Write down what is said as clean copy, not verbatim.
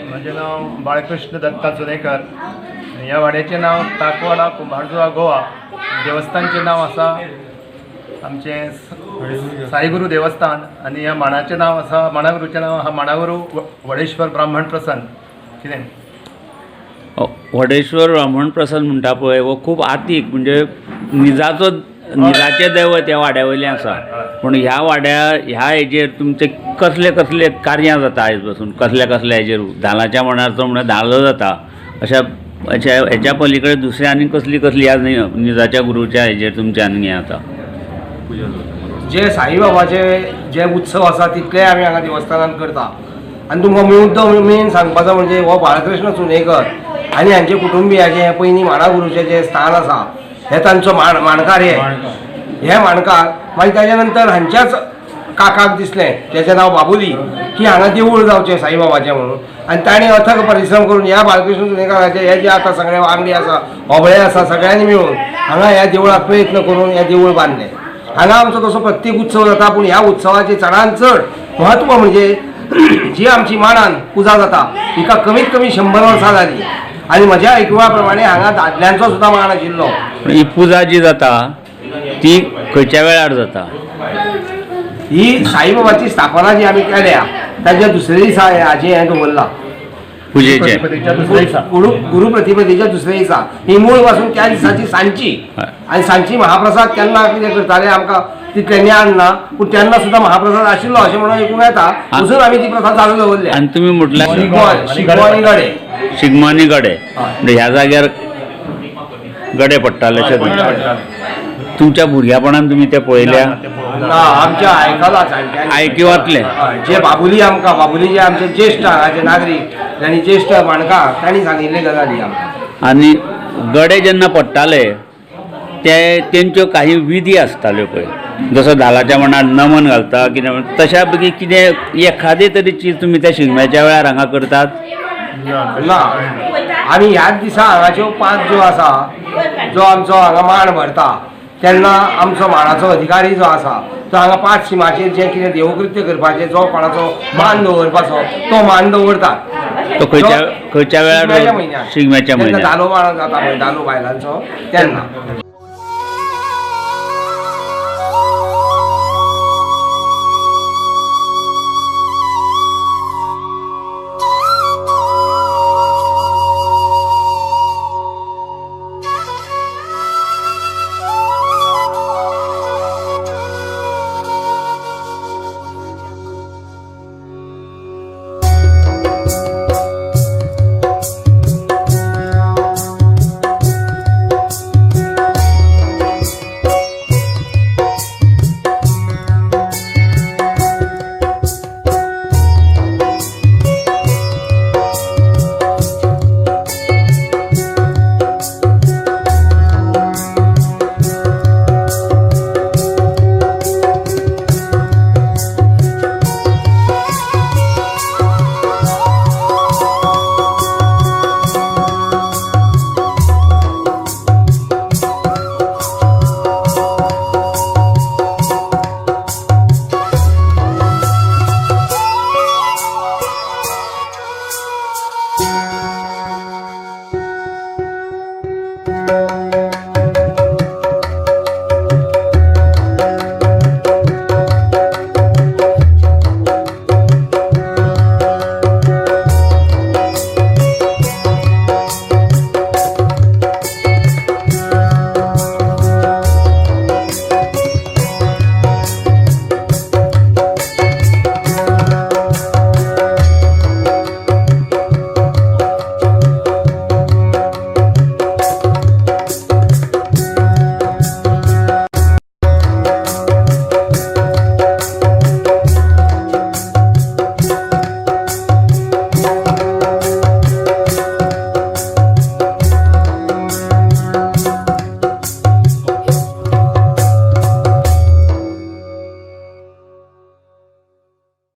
म्हजें नांव बाळकृष्ण दत्ता चुनेकर. ह्या वाड्याचें नांव ताकवाडा कुंभारजुआ गोवा. देवस्थानचें नांव आसा आमचें साईगुरू देवस्थान आनी ह्या माणाचें नांव आसा, माणागुरूचें नांव आसा माणागुरू वडेश्वर ब्राह्मण प्रसन्न. कितें वडेश्वर ब्राह्मण प्रसन्न म्हणटा पळय, हो खूब आतीक म्हणजे निजाचो निजाचें दैवत ह्या वाड्या वयलें आसा. पूण ह्या वाड्या ह्या हेजेर तुमचे कसले कसले कार्यां जाता आयज पासून, कसल्या कसल्या हेजेर धालाच्या मांडारचो म्हणल्यार धालो जाता, अशा अशा हेच्या पलीकडे दुसऱ्या आनी कसली कसली ह्या निजाच्या गुरूच्या हेजेर तुमच्या आनी हें जाता? जे साईबाबाचे जे उत्सव आसा तितले आमी हांगा देवस्थानान करता. आनी तुमकां मुद्दो मेन सांगपाचो म्हणजे हो बाळकृष्ण चुनेकर आनी हांचे कुटुंबियाचे हे पयलीं माणागुरूचें जें स्थान आसा हे तांचो माणकार, हे माणकार. मागीर ताच्या नंतर हांच्याच काकाक दिसलें, तेचें नांव बाबुली, की हांगा देवूळ जावचें साईबाबाचें म्हणून. आनी ताणें अथक परिश्रम करून ह्या बाळकृष्ण चुनेकाराचे हे जे आतां सगळे वांगडी आसा, होबळे आसा, सगळ्यांनी मेळून हांगा ह्या देवळाक प्रयत्न करून हें देवूळ बांदलें. हांगा आमचो तसो प्रत्येक उत्सव जाता, पूण ह्या उत्सवाचें चडान चड म्हत्व म्हणजे जी आमची माणान पुजा जाता हिका कमीत कमी 100 वर्सां जाली. आनी म्हज्या आयकुपा प्रमाणे हांगा दादल्यांचो सुद्दां मान आशिल्लो. ही पुजा जी जाता ती खंयच्या वेळार जाता? ही साईबाबाची स्थापना जी आमी केल्या ताच्या दुसऱ्या दिसा हाजें हें दवरलां, पुजेचें गुरु प्रतिपदेच्या दुसऱ्या दिसा. ही मूळ पासून त्या दिसाची सांची आनी सांची महाप्रसाद केन्ना कितें करताले आमकां तितलें ज्ञान ना, पूण तेन्ना सुद्दां महाप्रसाद आशिल्लो अशें म्हणून आयकूंक येता. अजून आमी ती प्रथा चालू दवरल्या. आनी तुमी म्हटल्यार शिगमो आनी गडे, शिगमो आनी गडे, ह्या जाग्यार गडे पडटाले अशें तुमच्या भुरग्यापणान तुमी ते पळयल्या? ना, आमच्या आयकलां जाणट्यांनी, आयकिवांतलें जे बाबुली, आमकां बाबुली जे आमचे ज्येश्ठ हांगाचे नागरीक आनी ज्येश्ठ माणकार तांणी सांगिल्ले गजाली आमकां. आनी गडे जेन्ना पडटाले ते तेंच्यो काही विधी आसताल्यो पळय, जसो धालाच्या मांडार नमन घालता कितें, तशा पैकी कितें एखादी तरी चीज तुमी त्या शिगम्याच्या वेळार हांगा करतात? ना, आमी ह्याच दिसा हांगाच्यो 5 ज्यो आसा, जो आमचो हांगा माण भरता तेन्ना आमचो माणाचो अधिकारी जो आसा तो हांगा 5 शिमाचेर जें कितें देवकृत्य करपाचें, जो कोणाचो मान दवरपाचो तो मान दवरतात. तो खंयच्या खंयच्या वेळार? शिगम्याच्या म्हयन्याक धालो माण जाता पळय, धालो बायलांचो, तेन्ना.